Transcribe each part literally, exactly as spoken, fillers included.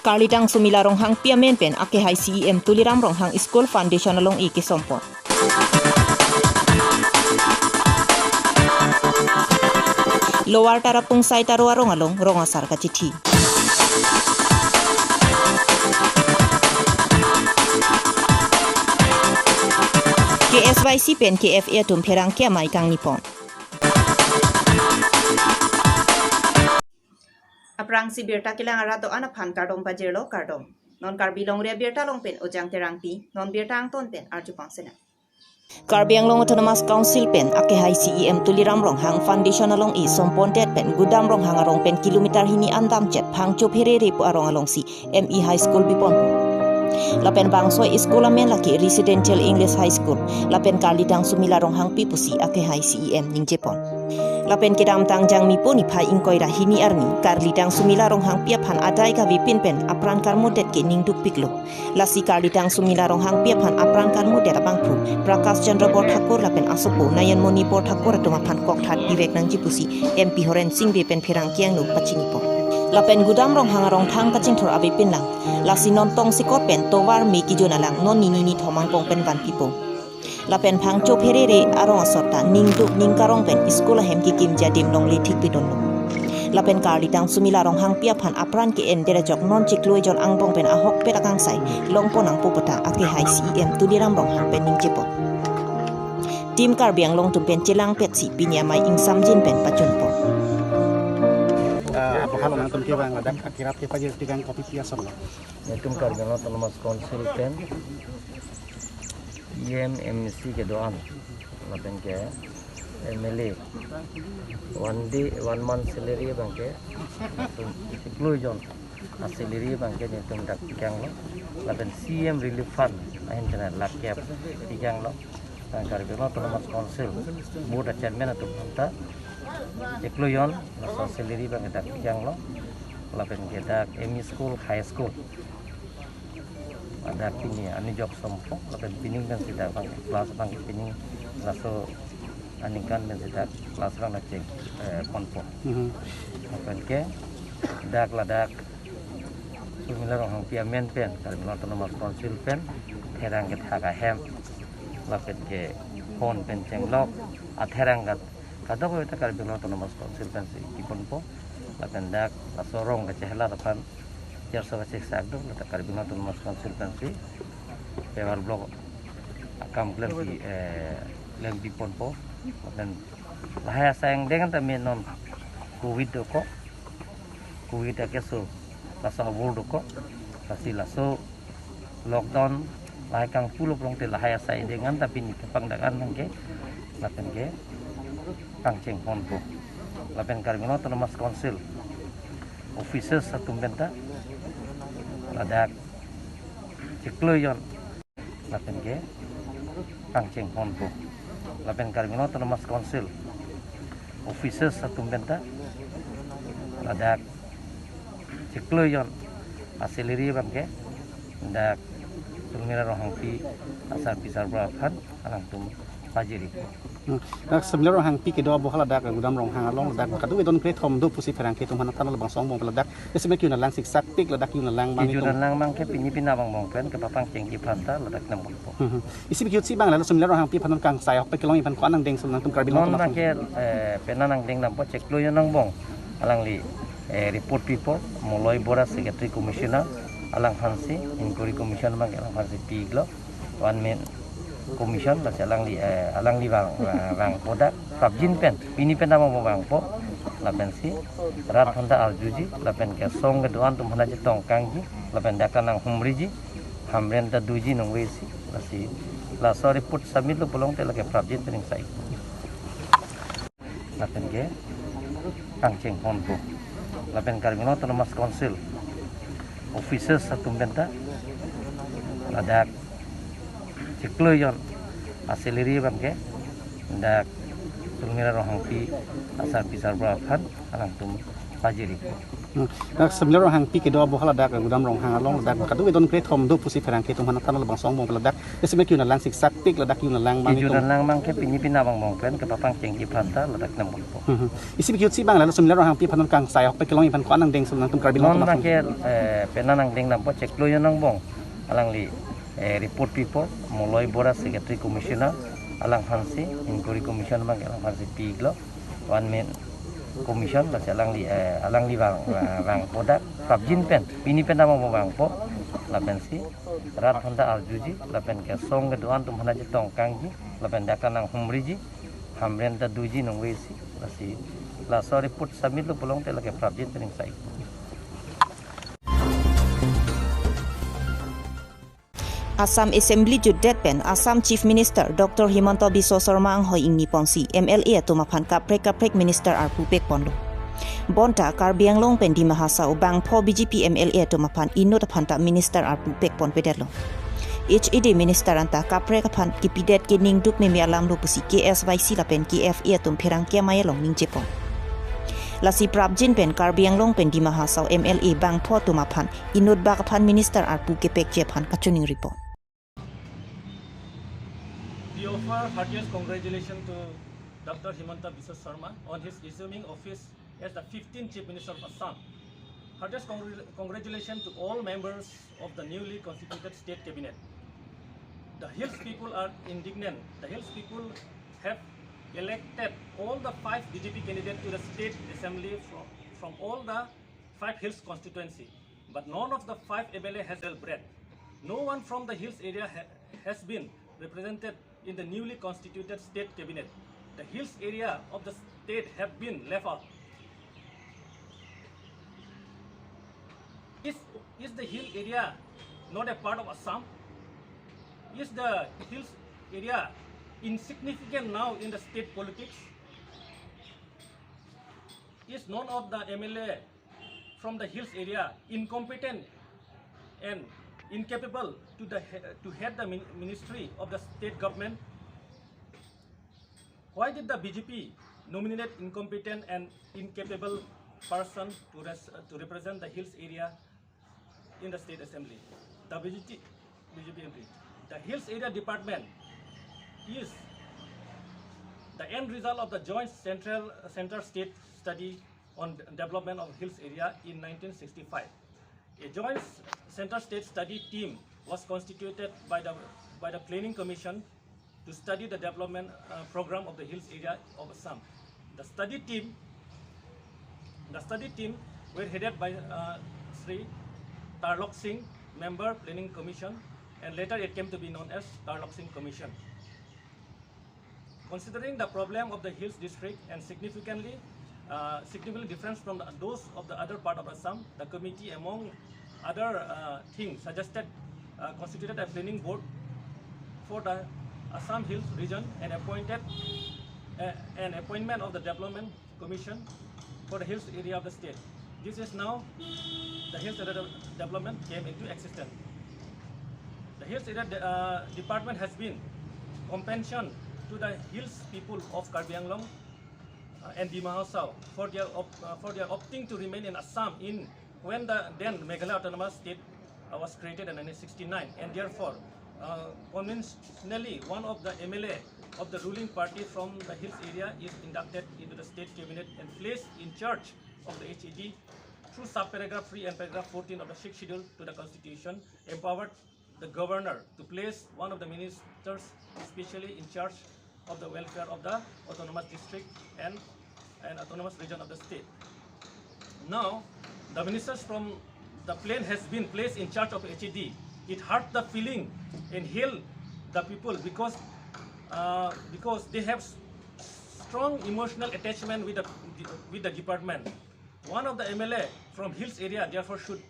Karlitang Sumila Ronghangpi amen pen akehai C E M Tuliram Ronghang School Foundation along-i kesompon. Lower Tarapung Saitaro arong along rong asar kachithi. K S Y C pen K F A atum pherangke amei kangnipon. Aphrangsi birta kelang arat do-an aphan kardom pajirlo, kardom. Non Karbi Longri Abirta along pen Ojang Terangpi, non birta angton pen arjupang sena. Karbi Anglong Autonomous Council pen akehai C E M Tuliram Ronghang Foundation along-i sompondet pen Gudam Ronghang arong pen kilometer hini an damchet Phangcho Pherere pu arong alongsi M E High School bipon. Lapen bangso school amen lake Residential English High School, lapen Karlitang Sumila Ronghangpi pusi akehai C E M ningjepon. Lapen kedamtang Jangmipo niphai ingkoi ra hini arni, Karlitang Sumila Ronghangpi aphan adai kavepin pen apran karmodet ke ningdukpiklo. Lasi Karlitang Sumila Ronghangpi aphan apran karmodet abangphu Prakash Chandra Borthakur lapen asopo Nayan Moni Borthakur atum aphan kokthat pivek nangji pusi M P Horen Sing Bey pen pherangke angno pachinipon. Lapen Gudam Ronghang arong thang kachingthur avepin lang. Lasi non tongsekot pen tovar me kejun alang non nini nithom angbong pen vanpipon. Lapen Phangcho Pherere arong asor ta ningduk ningkarong pen school ahem kekimji adim longle thikpidunlo. Lapen Karlitang Sumila Ronghangpi aphan apran ke-endet ajok non chiklo ejon angbong pen ahokpet akangsai longpon nangpo puta akehai C E M Tuliram Ronghang pen ningjepon. Team Karbi Anglong atum pen chelangpetsi pini amei ingsamjin pen pachunpon. Ah, apa hal nangtum kevang ladak akirap kepajir tigang kopi piason lo. Netum Karbi Anglong Autonomous Council pen E M, M A C kedo-an, lapen ke M L A, one day, one month salary abang ke, lapen chiklo ejon asalary abang ke netum dak pikanglo, lapen C E M Relief Fund ahin kena lakh kep pikanglo, lapen Karbi Anglong Autonomous Council Board a-chairman atum ta chiklo ejon laso salary abang ke dak pikanglo, lapen ke dak M E school, high school, ladak pini anijok sompo, lapen pining pensi dak abang class abang pining laso aningkan pensi dak class abang dak cheng, eh, ponpo. Mhm. Lapen ke dak ladak Sumila Ronghangpi amen pen Karbi Anglong Autonomous Council pen therang kethak ahem, lapen ke phone pen chenglok atherang kat kadokave ta Karbi Anglong Autonomous Council pensi kiponpo. Lapen dak laso rong kachehelat aphan charso kacheksak do, ladak Karbi Anglong Autonomous Council pensi paver block akam klempi, eh, klempiponpo. Lapen lahai asai angdeng ta me non covid dokok, covid akeso laso abur dokok, lasi laso lockdown lahai kangpulo pulote lahai asai angdeng ta pini kepangdak an abang ke, lapen ke pangcheng ponpo. Lapen Karbi Anglong Autonomous Council officers atum pen ta ladak chiklo ejon, lapen ke pangcheng ponpo. Lapen Karbi Anglong Autonomous Council officers atum pen ta ladak chiklo ejon asalary abang ke dak Sumila Ronghangpi asar pisar bra aphan alangtum pajiri. Hmm. Dak Sumila Ronghangpi kedo abohal ladak Gudam Ronghang along ladak kadokave don kre thom do pusi pherangke atum aphan than labangso angbong ladak. Isi me kejun alang siksak tik ladak kejun alang abang kejun itum alang abang ke pini pini abang angbong pen kepapangchengji aphan ta ladak nangponpo. Hmm. Isi me kejut si abang la Sumila Ronghangpi aphan kangsai ahokpet kelongji aphan ko-an angdeng sum nangtum Karbi Anglong non abang ke, eh, penang angdeng dampo chiklo ejon angbong alangli, eh, report pipo, Moloi Bora Secretary Commissioner alangphansi, Inquiry Commission abang alangphansi pi-iklo, one man commission, lasi alangli, eh, alangli vang, vang, vangpo dak prapjin pen, pini pen abang vangpo, lapensi rat aphan ta arjuji, lapen ke song kedo-an atum aphan ta chetongkangji, lapen dak ta nanghumriji, Hamren ta doji nonvesi, lasi laso report submit lo pulote lake prapjin pen ingsai. Lapen ke pangcheng ponpo. Lapen Karbi Anglong Autonomous Council officers atum pen ta ladak chiklo ejon asalary abang ke dak Sumila Ronghangpi asar pisar bra aphan alangtum Pajiripo. Hmm. Dak Semlai Ronghangpi kedo abo haladak Gudam Ronghang along ladak kadokave don krethom do pusi pherangke atum aphan than labangso angbong ladak. Isi me kejun alang siksak tik ladak kejun alang mani Kejun atum. Alang abang ke pini pini abang angbong pen kepapangchengji aphan ta ladak nangpo. Hmm. Isi me kejut si abang la Semlai Ronghangpi aphan kangsai ahok pe kelong iphan ko-an nangdeng sel nangtum Karbi Anglong Non atum abang aphan. Ke, eh, penang nangdeng nangpo chiklo jon angbong. Alangli, eh, report pipo, Moloi Bora Secretary Commissioner, alangphansi, Inquiry Commission abang alangphansi pi-iklo, one man commission, lasi alangli, eh, alangli vang, eh, vangpo dak, prapjin pen, pini pen abang vangpo, lapensi, rat aphan ta arjuji, lapen ke song kedo-an atum aphan ta chetongkangji, lapen dak ta nanghumriji, Hamren ta doji nangvesi, lasi, laso report submit lo pulote lake prapjin pen ingsai. Assam Assembly jutdet pen Assam Chief Minister Doctor Himanta Biswa Sarma anghoi ingni ponsi M L A atum aphan kaprek kaprek minister arpu pekponlo. Bonta Karbi Anglong pen Dima Hasao bangpho B J P M L A atum aphan inut aphan ta minister arpu pekponpedetlo. H A D minister anta kaprek aphan kipidet ke ningduk meme alamlo pusi K S Y C lapen K F A atum pherangke amei along ningjepon. Lasi prapjin pen Karbi Anglong pen Dima Hasao M L A bangpho atum aphan inut bak aphan minister arpu kepekji aphan kachiningripo. We offer heartiest congratulations to Doctor Himanta Biswa Sarma on his assuming office as the fifteenth Chief Minister of Assam. Heartiest congr- congratulations to all members of the newly constituted state cabinet. The Hills people are indignant. The Hills people have elected all the five B J P candidates to the state assembly from, from all the five Hills constituency, but none of the five M L A has held breath. No one from the Hills area ha- has been represented in the newly constituted state cabinet. The Hills area of the state have been left out. Is, is the Hill area not a part of Assam? Is the Hills area insignificant now in the state politics? Is none of the M L A from the Hills area incompetent and incapable to the he- to head the min- ministry of the state government? Why did the B J P nominate incompetent and incapable person to res- to represent the Hills area in the state assembly? The B J P, B J P M P. The Hills area department is the end result of the joint central center state study on development of Hills area in nineteen sixty-five. A joint center state study team was constituted by the by the planning commission to study the development uh, program of the Hills area of Assam. The study team, the study team were headed by uh, Sri Tarlok Singh, member planning commission, and later it came to be known as Tarlok Singh Commission. Considering the problem of the Hills district and significantly, uh, significantly different from the, those of the other part of Assam, the committee, among other uh, things, suggested uh, constituted a planning board for the Assam Hills region and appointed uh, an appointment of the development commission for the hills area of the state. This is now the hills area de- development came into existence. The hills area de- uh, department has been compensation to the hills people of Karbi Anglong uh, and Dima Hasao for their op- uh, for their opting to remain in Assam in when the then Meghalaya Autonomous State uh, was created in nineteen sixty-nine, and therefore uh, conventionally one of the M L A of the ruling party from the hills area is inducted into the state cabinet and placed in charge of the H A D through sub-paragraph three and paragraph fourteen of the sixth schedule to the constitution, empowered the governor to place one of the ministers specially in charge of the welfare of the autonomous district and an autonomous region of the state. Now, the ministers from the plain has been placed in charge of H A D. It hurt the feeling and heal the people because uh, because they have s- strong emotional attachment with the with the department. One of the M L A from hills area therefore should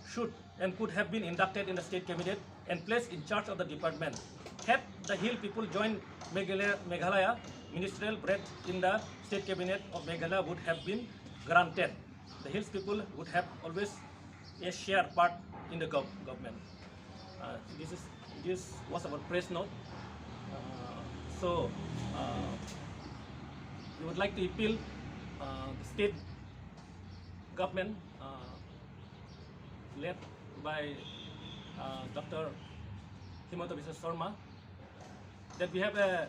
should and could have been inducted in the state cabinet and placed in charge of the department. Had the hill people joined Meghalaya, Meghalaya, ministerial breadth in the state cabinet of Meghalaya would have been granted. The hills people would have always a share part in the gov- government. Uh, this is this was our press note. Uh, so uh, we would like to appeal uh, the state government, uh, led by, uh, Doctor Himanta Biswa Sarma, that we have a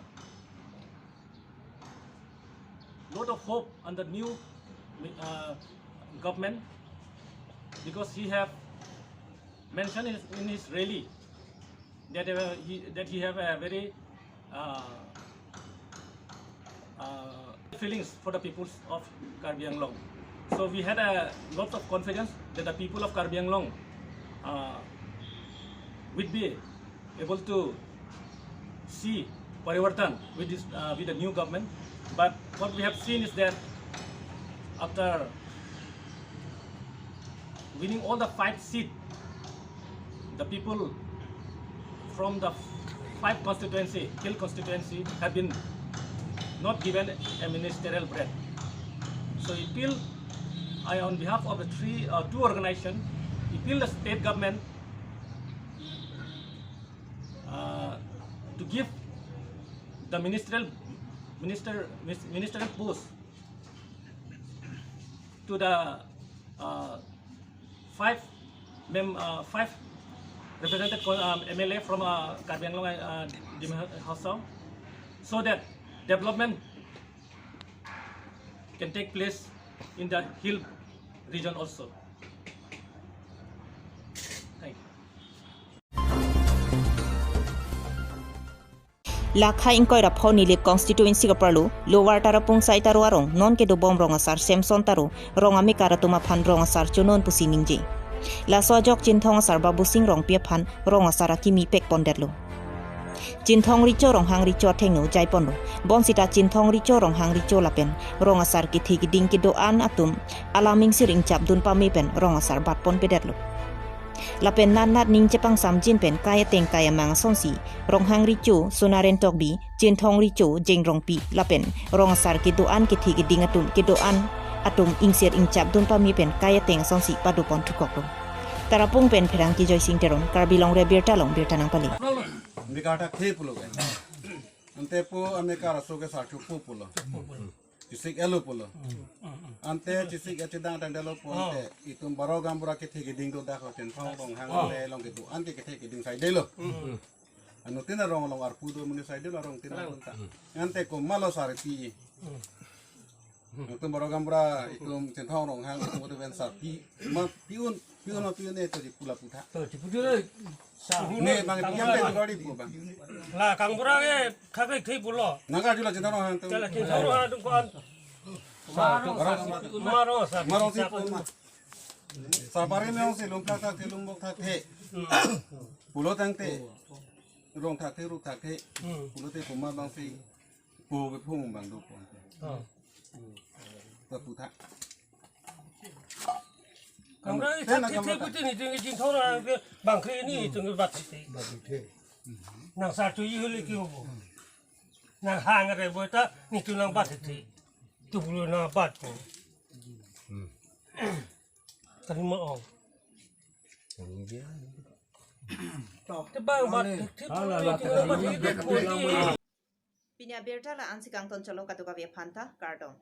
lot of hope on the new, uh, government, because he have mentioned in, in his rally that, uh, he, that he have a very, uh, uh, feelings for the peoples of Karbi Anglong. So we had a lot of confidence that the people of Karbi Anglong, uh, would be able to see parivartan with this, uh, with the new government. But what we have seen is that after winning all the five seats, the people from the five constituency, Hill constituency, have been not given a ministerial bread. So I appeal, I, on behalf of the three, uh, two organization, I appeal the state government, uh, to give the ministerial, minister, mis-, ministerial post to the, uh, five mem-, uh, five represented co-, um, M L A from, uh, Karbi Anglong, uh, Dima Hasao, so that development can take place in the hill region also. Thank you. Lakha ingkoi ra pho Nilip constituency kaparlo Lower Tarapung Saitaro arong non kedobom rong asar Samson Taro rong amekar atum aphan rong asar chonon pusi ningje. Laso ajok Chinthong asar Babusing Rongpi aphan rong asar akimi pekpondetlo. Chinthong Recho Ronghang Recho athengno jaiponlo. Bonsita Chinthong Recho Ronghang Recho lapen rong asar kethe keding kedo-an atum alam ingsir ingchapdun pame pen rong asar batponpedetlo. Lapen natnat ning chepangsamjin pen kai ateng kai amang asonsi Ronghang Recho, Sonaren Tokbi, Chinthong Recho, Jeng Rongpi lapen rong asar kedo-an kethe keding atum kedo-an atum ingsir ingchapdun pame pen kai ateng asonsi padopon thukoklo. Tarapung pen Pherangke Joysing Teron, Karbi Longri Abirta along birta nangpale. Amekar ta the pulo ke. Ante pu amekar aso ke sarchu pu pulo. Chesik-etlo pulo. Ante chesik-et chedang tangdetlo pu ante itum Baro gaonbura kethe keding dodak ho, Chinthong Ronghang le along kedo-an ke kethe keding saidelo. Anuttin arong along arpu do muni saidelo, arong tin arong ta. Ante komatlo sar pi. Itum Baro gaonbura, itum Chinthong Ronghang, itum kedo pen sar pi. Ma pi-un, pi-un ma pi-un e to di pula putha. To di pula. Ne bang pi-un te gari pu bang. La gaonbura ke khak le thei pulo. Nangka jula Chinthong Ronghang tu. Jula Chinthong Ronghang tu kon. Maro sa. Maro si pu ma. Sar pari me-ong si lung thakthak the, lung bok thak the. Pulo tangte. Rong thak the, ruk thak the. Pulote komat bang si pu kephung bang do pon. Oh. Ta putha. Gaonbura ke thak the, thak the putin itum Chinthong Ronghang ke bang kre ni itum ke bat the. Nang sar tu ihuli ki hobo. Nang hang re bo ta netum nang bat the. Tu pulo nang bat ko. Tari ma-ong. Te bang bat the, te pulo itum nang bat the, te pulo. Pini abirta la-ansi kangton chalo, kadokave aphanta kardom.